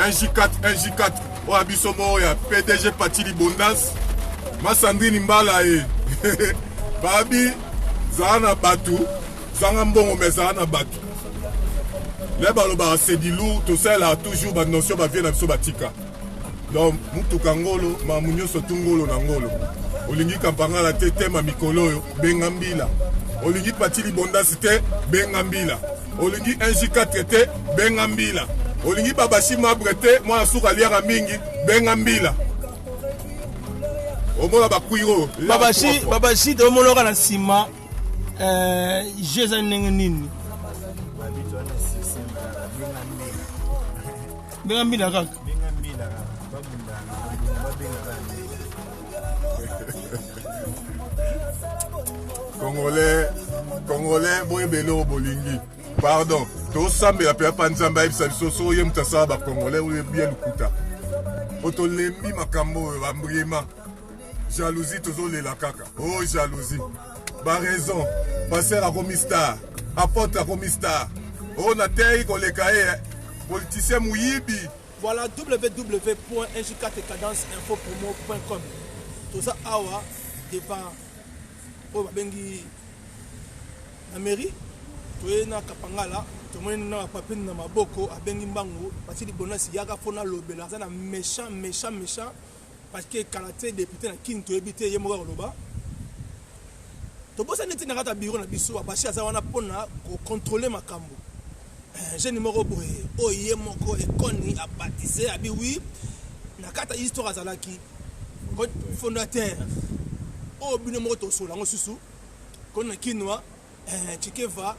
1J4 1J4 oyo ya biso moko ya PDG Pathy Libondas ma Sandrine Mbala ye babi zala na bato zanga mbongo mais zala na bato le balobaka c'est du lourd tosalelaka toujours banotion bavie na biso batika. Donc mutuka ngolo mamu nyonso tu ngolo na ngolo. Olingi kampangala te tema mikolo oyo benga mbila. Olingi Pathy Libondasi te benga mbila. Olingi 1J4 te benga mbila. Olingi Babashi Mabre te mwana suka aliaka mingi benga mbila. Omona ba cuiro. Babashi Babashi te omonaka na sima jeu eza ndenge nini? Benga mbila kaka. Benga mbila kaka. Babunda babenga kaka mbila. Congolais, Congolais, boyeba eloko bolingi. Pardon, tosambela mpe apa Nzambe ayebisa biso soki ye moto asala ba Congolais oyo bien lokuta. Po tolembi makambo oyo ba mbriema. Jalousie tozolela kaka. Oh jalousie. Ba raison. Pasteur akomi star. Apôtre akomi star. Oh na teyi koleka ye. Politicien muyibi. Voilà www.nj4cadenceinfopromo.com. Toza awa devant oyo babengi na mairie toye na Kapangala tomoni na papier na maboko abengi mbangu Pathy Libonasi yaka fo nalobela aza na méchant méchant méchant parce que kala te député na Kin toyebi te ye moko akoloba tobosani te na kati ya bureau na biso Abashi aza wana mpona kocontrôle makambo. Jeune moko boye oyo ye moko ekoni abaptise abi oui na kati ya histoire azalaki fondateur oyo bino moko tosola yango susu koni na kinwa Tshikeva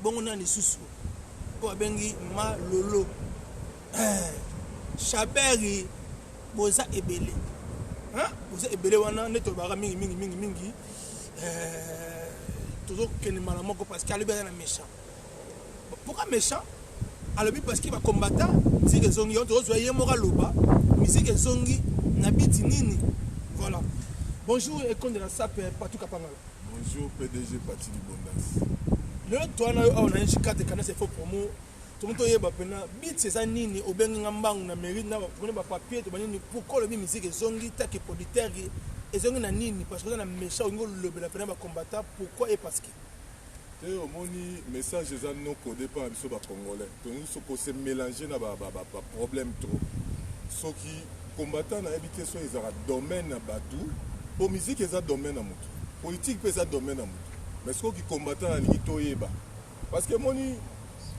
bongo nani lisusu oyo abengi Malolo Chaberi boza ebele boza ebele wana nde tolobaka mingi mingi mingi mingi tozokende mbala moko parce que alobi aza na méchant. Pourquoi méchant? Alobi parce que ba combattant musique ezongi yo tozozwa ye moko aloba musique ezongi na biti nini. Voilà. Bonjour Ekonde la Sape Patou Kapangala. Bonjour PDG Pathy Libondas. Lelo toa na yo awa na NJ4 Canal Info Promo. Tomo toyeba pena biti eza nini obengi nga mbangu na mairie na tomoni ba papier to banini pourquoi olobi musique ezongi take producteur ezongi na nini parce que oza na méchant olingi olobela pena ba combattant pourquoi et parce que Te omoni message eza non code pa na biso ba congolais tolingi so ko se mélanger na ba, ba, ba, ba problème trop soki combattant nayebi te soki ezalaka domaine na batu po musique eza domaine na mutu politique pe eza domaine na mutu mais soki combattant nalingi toyeba parce que moni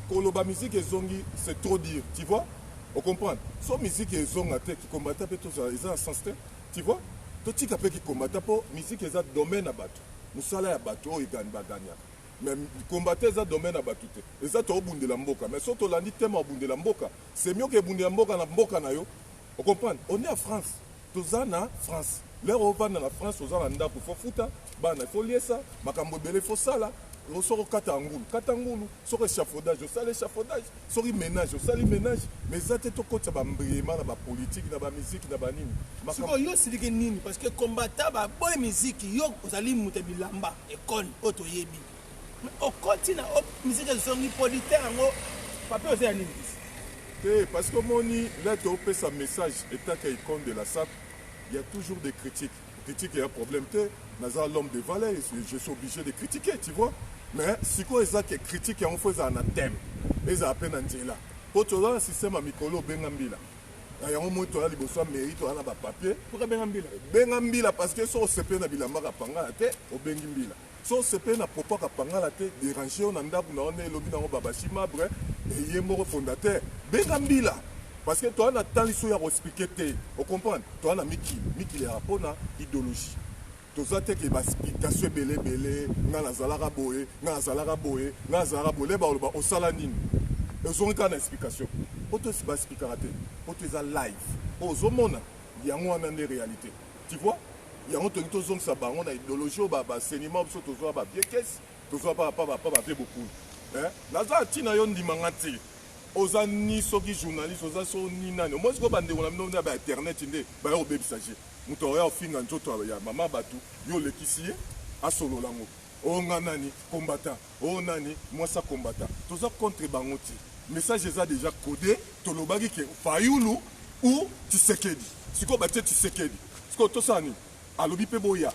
koloba musique ezongi c'est trop dire tu vois o comprendre so musique ezonga te ki combattant pe tozala eza na sens te tu vois totika pe ki combattant po musique eza domaine na batu musala ya batu oyo ba gagnaka mais combattant eza domaine ya batu te eza tobundela mboka mais soki tolandi thème ya bundela mboka c'est mieux que bundela mboka na mboka na yo o comprendre on est en France toza na France l'heure ovanda na France oza na ndako faut futa bana faut liesa makambo ebele faut sala soki okata ngulu kata ngulu soki échafaudage osala échafaudage soki ménage osali ménage mais eza te tokotisa bambriema na bapolitique na bamusike na banini. Sikoyo yo osiliki nini parce que combattant baboyi musique yo ozali moto ya bilamba ekole oyo toyebi mais okoti na musique ezongi producteur yango papier oza ya nini te parce que omoni là topesa message etaka icône de la sape il y a toujours des critiques. Critique il y a problème te naza l'homme de valeur je suis obligé de critiquer tu vois mais sikoyo eza ke critique yango fo ezala na thème ezala mpe na nzela po toza na système ya mikolo obenga mbila yango moi toza liboso ya mairie toza na bapapier. Pourquoi benga mbila? Benga mbila parce que soki osepeli na bilamba kapangala te obengi mbila soki osepeli na propos kapangala te déranger yo na ndako na yo nde elobi nango Babashi Mabre eye moko fondateur benga mbila parce que toza na temps liso ya koexplike te ocomprendre toza na mikili mikili yaka mpona idéologie toza te ke baexplication ebele ebele nga nazalaka boye nga nazalaka boye nga nazalaka boye leba oloba osala nini ezongi kaka na explication po to baexplikaka te po to eza live po ozomona yango wana nde réalité tu vois yango tolingi tozongisa bango na idéologie oyo basenima biso tozwa ba vieux caisse tozwa pa pa pa ba vieux bokulu naza ntina yo ndimanga te oza ni soki journaliste oza so ni nani omoni sikoyo bandeko na bino na ba internet nde baya kobebisa je moto akoya kofinga nzoto ya mama bato yo olekisi ye asolola ngo oyo nga nani combattant oyo nani mwasi combattant toza contre bango te. Message eza déjà codé, tolobaki ke Fayulu ou Tshisekedi. Sikoyo batie Tshisekedi. Sikoyo tosala nini? Alobi mpe boya.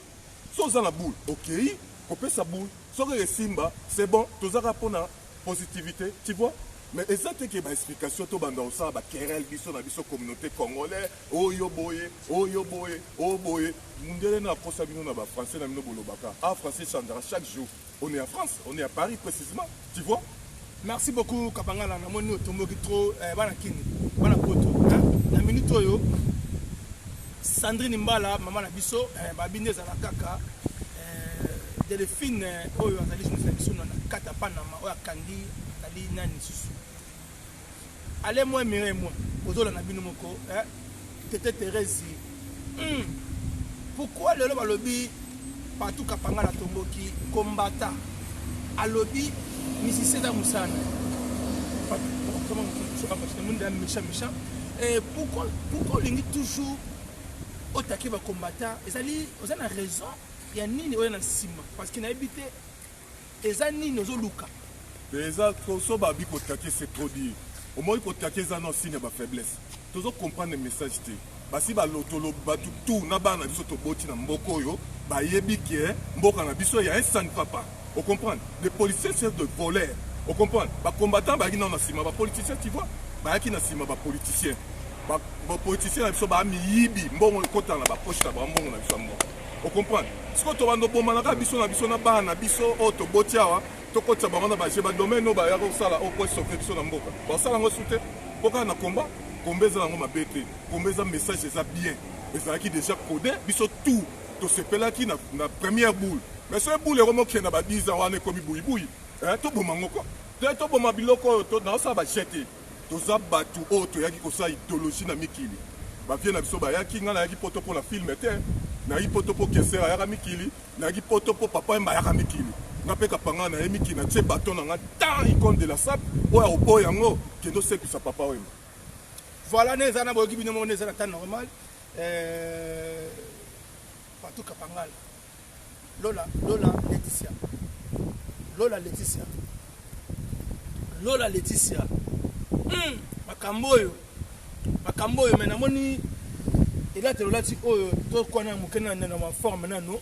So oza na boule, okei kopesa boule. Soki esimba, c'est bon, tozaka mpona positivité, tu vois? Mais eza te ke ba explication tobanda kosala ba querelle biso na biso communauté congolais, oyo boye, oyo boye, oyo boye. Mundele na akosa bino na ba français na bino bolobaka. Ah, français changera chaque jour. On est en France, on est à Paris précisément, tu vois? Merci beaucoup Kapangala, namoni otomboki trop eh, bana kini, bana poto. Hein? Na minute oyo Sandrine Mbala, mama na biso, eh, babi nde ezala kaka eh, Delphine eh, oyo azali journaliste na biso na kati ya Panama oyo akangi azali nani lisusu. Allez moi Mireille moi, ozolanda bino moko eh, Tete Thérèse. Pourquoi lelo balobi partout Kapangala tomboki combattant alobi musicien eza mosala na ye méchant méchant. Et pourquoi olingi toujours otake ba combattant? Ezali oza na raison ya nini oyo na nsima, parce que nayebi te eza nini ozoluka. Eza so babi kotake, c'est trop dire. Omoni kotake eza no signe ya ba faiblesse. Tozo comprendre message te. Basi balotolo bato tout na bana na biso toboti na mboka oyo bayebi ke mboka na biso ya un ça ne va pas. O comprendre? Les policiers, c'est de voleurs. O comprendre? Ba combattants bayaki nano na nsima ba politiciens, tu vois? Bayaki na nsima ba politiciens. Ba politiciens na biso ba miyibi mbongo ekota na ba poche na bango, mbongo na biso ya mboka. O comprendre? Sikoyo tobanda obomanaka biso na biso na bana na biso oyo toboti awa, tokotisa bango na baje ba domaine oyo bayaka kosala oyo po esauve biso na mboka. Basala yango su te mpo kaka na combat. Combat eza nango mabe te. Combat eza message eza bien. Ezalaki déjà codé, biso tout tosepelaki na première boule. Mais soki boule ekomi okende na ba 10 ans wana ekomi buyibuyi. Eh, toboma ngo ko. Te toboma biloko oyo to naosala ba jet te. Toza bato oyo toyaki kosala idéologie na mikili. Ba vieux na biso bayaki, nga nayaki poto mpo na film te. Nayaki poto mpo Kessler ayaka mikili, nayaki poto mpo papa Wemba ayaka mikili. Nga mpe Kapanga naye mikili, natie baton na nga tant icône de la sape oyo akoboya yango, kende osekisa papa Wemba. Voilà, nde eza na boyoki bino moko nde eza na temps normal. Patou Kapangala. Lola, Lola Laetitia. Lola Laetitia. Lola Laetitia. Makambo oyo. Makambo oyo mais namoni elate lolati oyo tokwana moke na na forme nano.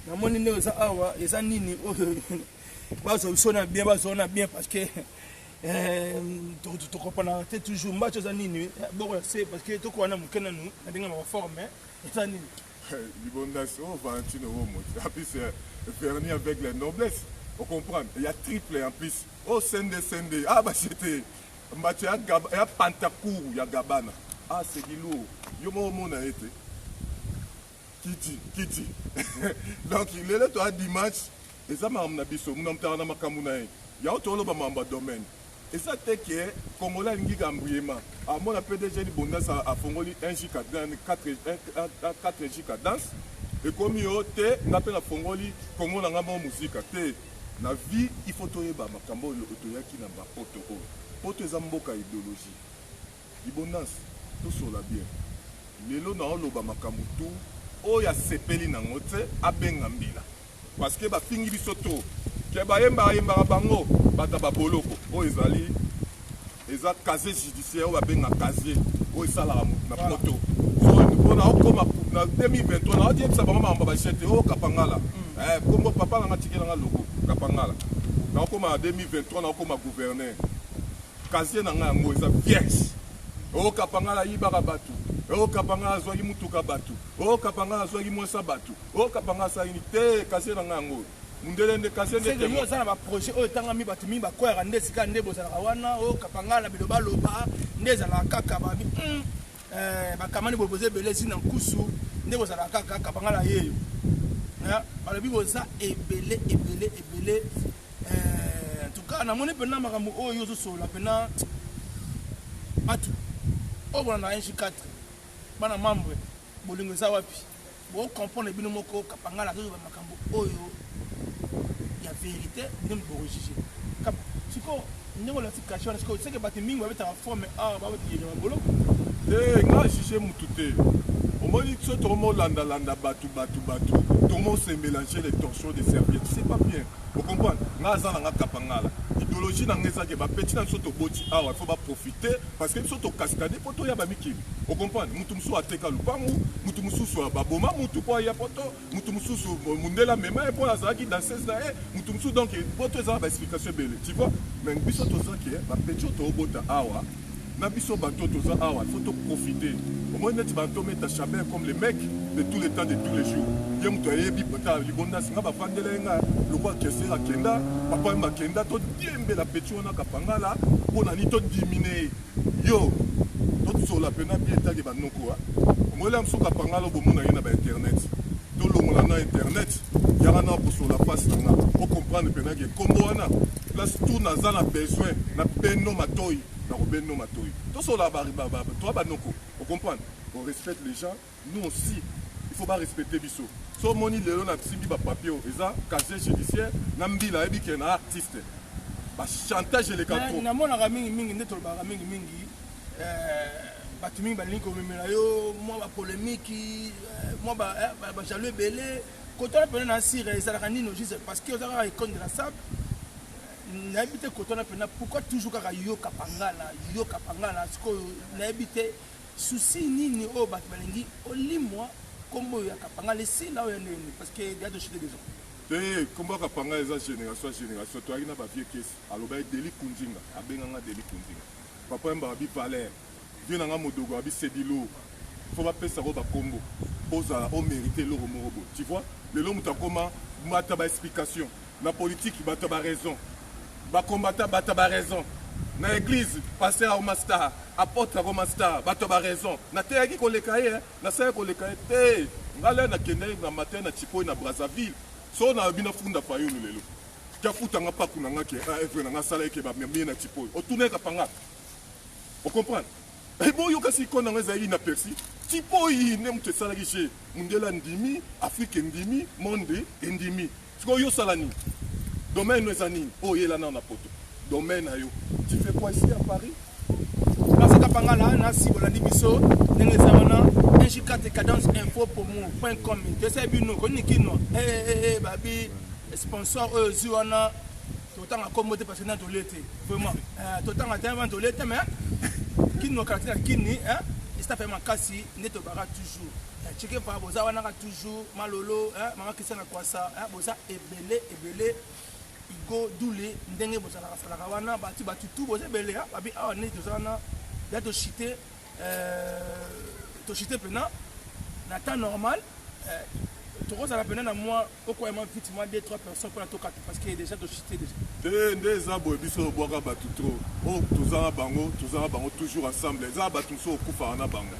Namoni nde eza awa eza nini oyo bazwa biso na bien, bazwa na bien parce que tokopana te toujours mbacho eza nini boko ya se parce que tokwana moke nanu na ndenge ya forme eza nini. Libondas, oh Valentine Romo, en plus vernis avec la noblesse, on comprend, il y a triple en plus. Oh sende sende, ah bah c'était mbacho ya Gab, ya Pantacourt ya Gabana. Ah c'est du lourd. Yo mo mona été. Kiti, kiti. Donc il est là toi dimanche, eza makambo na biso, muna mutaka na makambo na ye. Ya otoloba makambo ya domaine. Eza te ke Congolais alingi gambuyema. Amona PDG Libondas afongoli 1 J 4 4 J cadence. Ekomi yo te nga pe nafongoli Congo na nga mo muzika te. Na vie il faut toyeba makambo oyo toyaki na ba poto oyo. Poto eza mboka idéologie. Libondas tosola bien. Lelo na oloba makambo tout oyo asepeli nango te abenga mbila. Parce que bafingi biso trop. Ke bayembaka yembaka bango bata ba boloko oyo ezali eza casier judiciaire oyo babenga casier oyo esalaka motu na poto. Mpona okoma na 2023 na oyebisa bango makambo ba jete oyo Kapangala. Kombo papa nanga tikela nga logo Kapangala. Na okoma na 2023 na okoma gouverneur. Casier na nga yango eza vierge. Oyo Kapangala ayibaka bato. Oyo Kapangala azwaki mutuka bato. Oyo Kapangala azwaki mwasa bato. Oyo Kapangala asalaki nini te, casier na nga yango. Mundele nde casier nde. Seke yo oza na ba projet oyo etangami bato mingi bakweyaka nde esika nde bozalaka wana. Oyo Kapangala bilobaloba nde ezalaka kaka babi. Bakamani boye boza ebele esi na nkusu nde bozalaka kaka Kapangala yeyo. Balobi boza ebele ebele ebele. En tout cas namoni mpena makambo oyo ozosolola mpena bato oyo bolanda NG4 bana membre bolingo eza wapi? Bo comprendre bino moko Kapangala azoloba makambo oyo ya vérité, bino boko juger. Kapa siko ndenge olati cachet wana siko seke bato mingi babetaka forme awa babetaka maboloko. Te nga juger mutu te. Omoni so tokomolandalanda bato bato bato tomo se mélanger les torchons de serviettes, c'est pas bien. Vous comprenez? Nga aza na nga Kapangala. Idéologie na ngai ezake bapeti na biso toboti awa, il faut baprofite, parce que biso tokasikade mpo toya bamikili. Ocomprendre? Mutu mosusu ateka lupangu, mutu mosusu baboma mutu mpo aya poto, mutu mosusu mundele amema ye mpo azalaki danseuse na ye, mutu mosusu. Donc poto eza na baexplication ebele, tu vois. Mais biso toza ke bapeti oyo toobota awa na biso, bato toza awa, il faut toprofite. Omoni neti bantometa Chabert comme le mec de tous les temps, de tous les jours. Ye moto ayebi ta libondasi nga bavandela ye nga lokwa keser akenda, papa yemba akenda, todiembela peti wana Kapangala mpo na nini todimine ye. Yo tosola mpena bien etake banoko. Omoyela mosusu Kapangala, bomona ye na bainternet, tolongola na internet yaka na kosola face na nga, ocomprendre mpena ke kombo wana place tout naza na besoin na beno matoi, na kobeno matoi, tosola toa banoko. Ocomprendre? On respecte les gens, nous aussi il faut barespecte biso. So omoni lelo na simbi bapapier oyo eza casier judiciaire na mbila, ayebi ke na artiste bachantage eleka trop. Namonaka mingimingi nde tolobaka mingimingi, bato mingi balingi komemela yo mwa bapolémique, mwa bajaloux ebele. Kotala mpena na sire ezalaka nini juste? Parce que oza kaka icône de la sable, nayebi te. Kotala mpena, pourquoi toujours kaka yo Kapangala, yo Kapangala? Sikoyo nayebi te souci nini oyo bato balingi olimwa nkombo oyo ya Kapangala esila oyo ya ndenge, parce que deya tochite déjà. Te, nkombo ya Kapangala eza génération ya génération. Toyaki na bavieux kesi, alobaki Deli Kunzinga, abenganga Deli Kunzinga, papa yamba abi Valeur, vieux nanga Modogo abi Sedilo. Fo bapesako bakombo ozala omérite eloko moko boye, tu vois. Lelo moto akoma bato ya baexplication na politique, bato ya baraison, bakombata, bato ya baraison na église, pasteur akoma star, apôtre akoma star, bato ya baraison. Nateyaki koleka ye, nasalaki koleka ye te. Ngai le nakendaki na matin na Chipoi na Brazzaville. So nayobi nafunda Fayulu lelo, tiafutanga paku na nga ke evre na nga asalaki ke bamemie na Chipoi. Otunaki Panga, ocomprendre? Boyoka siko nango ezalaki na persi Tipoi nde moto esalaki je mundele andimi, Afrique endimi, monde endimi. Sikoyo yo osala nini? Domaine no eza nini? Oyo oyela nao na poto, domaine na yo, tu fais quoi ici à Paris? Merci Kapangala, nasi bolandi biso ndenge eza wana, 1J4 cadence info pomo point com. Toyesai bino konini kino babi sponsor oyo ozwi wana. Totanga kombo te parce que nani tolie te, vraiment totanga te wana tolie te. Mais kino quartier na kini estafe makasi nde tobaka toujours chike pa boza wana ka toujours malolo, mama Christian na kwasa, boza ebele ebele, Igo Dule, ndenge bozalaka salaka wana bati batu tu boza ebele. Babi awa nde toza wana ya toshite, toshite mpena na temps normal. Tokozala mpena na mwa okoyama vite mwa 2 3 personnes mpona tokata, parce que déjà toshite déjà. Te, nde eza boye, biso obwaka bato trop oyo toza na bango, toza na bango toujours ensemble. Eza na bato mosusu okufaka na bango,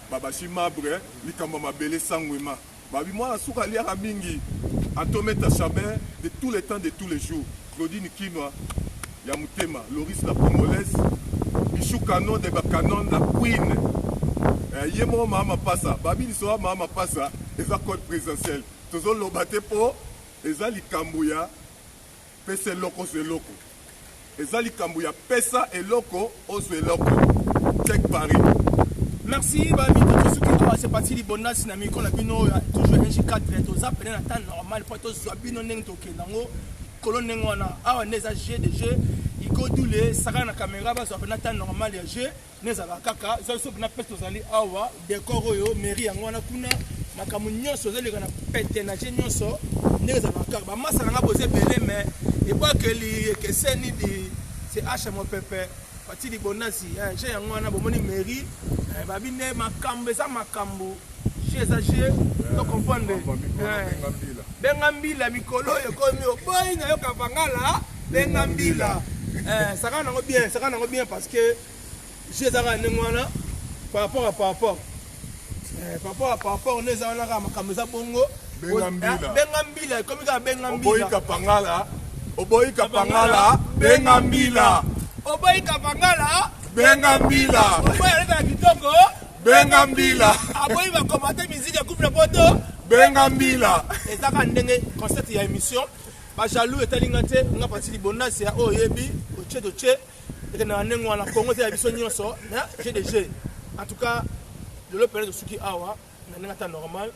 babashi mabre likambo ya mabele sangwema, babi mwana suka aliaka mingi. Atometa Chabert de tous les temps, de tous les jours, Claudine Kinwa ya motema, Loris la Congolaise, Michou Canon de bacanon, la Queen ye moko mama mapasa, babi liso ya mama mapasa eza code présidentiel. Tozoloba te mpo eza likambo ya pesa eloko ozwa eloko, eza likambo ya pesa eloko ozwa eloko. Check Paris. Merci babi, tosuki awa. C'est parti, libondasi na micro na bino toujours NG4. Toza pene na temps normal mpo tozwa bino ndenge tokende yango likolo ndenge wana. Awa nde eza jeu de jeu. Igodule sakana na caméra, bazwa pena temps normal ya jeu nde ezalaka kaka. Eza biso mpena place tozali awa, décor oyo, mairie yango wana kuna, makambo nyonso ezoleka na pete na jeu nyonso ndenge ezalaka kaka. Bamasa na nga boza ebele, mais ebwakeli ekeseni di c'est h mopepe pati libondasi jeu yango wana. Bomoni mairie, babi nde makambo eza makambo, jeu eza jeu, to comprendre. Benga mbila mikolo oyo ekomi oboyi na yo Kapangala, benga mbila. Saka nango bien, saka nango bien, parce que jeu eza kaka ndenge wana par rapport à par rapport nde eza wana kaka, makambo eza bongo. Benga mbila. Benga mbila ekomi kaka benga Oboyi mbila. Kapangala, oboyi Kapangala, benga mbila. Oboyi Kapangala, benga mbila. Oboyi alekaka kitoko, benga mbila. Aboyi bakomate musique ya couple poto, benga mbila. Eza kaka ndenge concept ya émission. Bajaloux etalinga te nga pati libondasi ya oyo oyebi otie totie ekendaka ndenge wana. Kongo eza ya biso nyonso na jeu de jeu. En tout cas lelo pene tosuki awa na ndenge ata normal,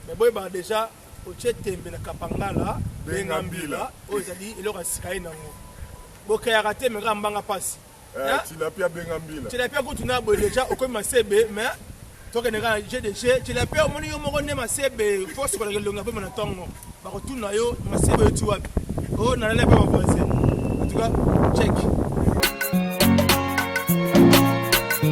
mais boyebaka déjà otie tembe na Kapangala, benga mbila. Oyo ezali eloko ya sika ye nango. Bokeyaka te, mais kaka mbanga mpasi. Eh, tilapia abenga mbila. Tilapia kutu na boye déjà okomi masebe, mais tokende kaka na GDG. Tilapia, omoni yo moko nde masebe, force kolaka elongi apema na ntongo, bakotuna yo masebe oti wapi? O nalala mpe bavoisin.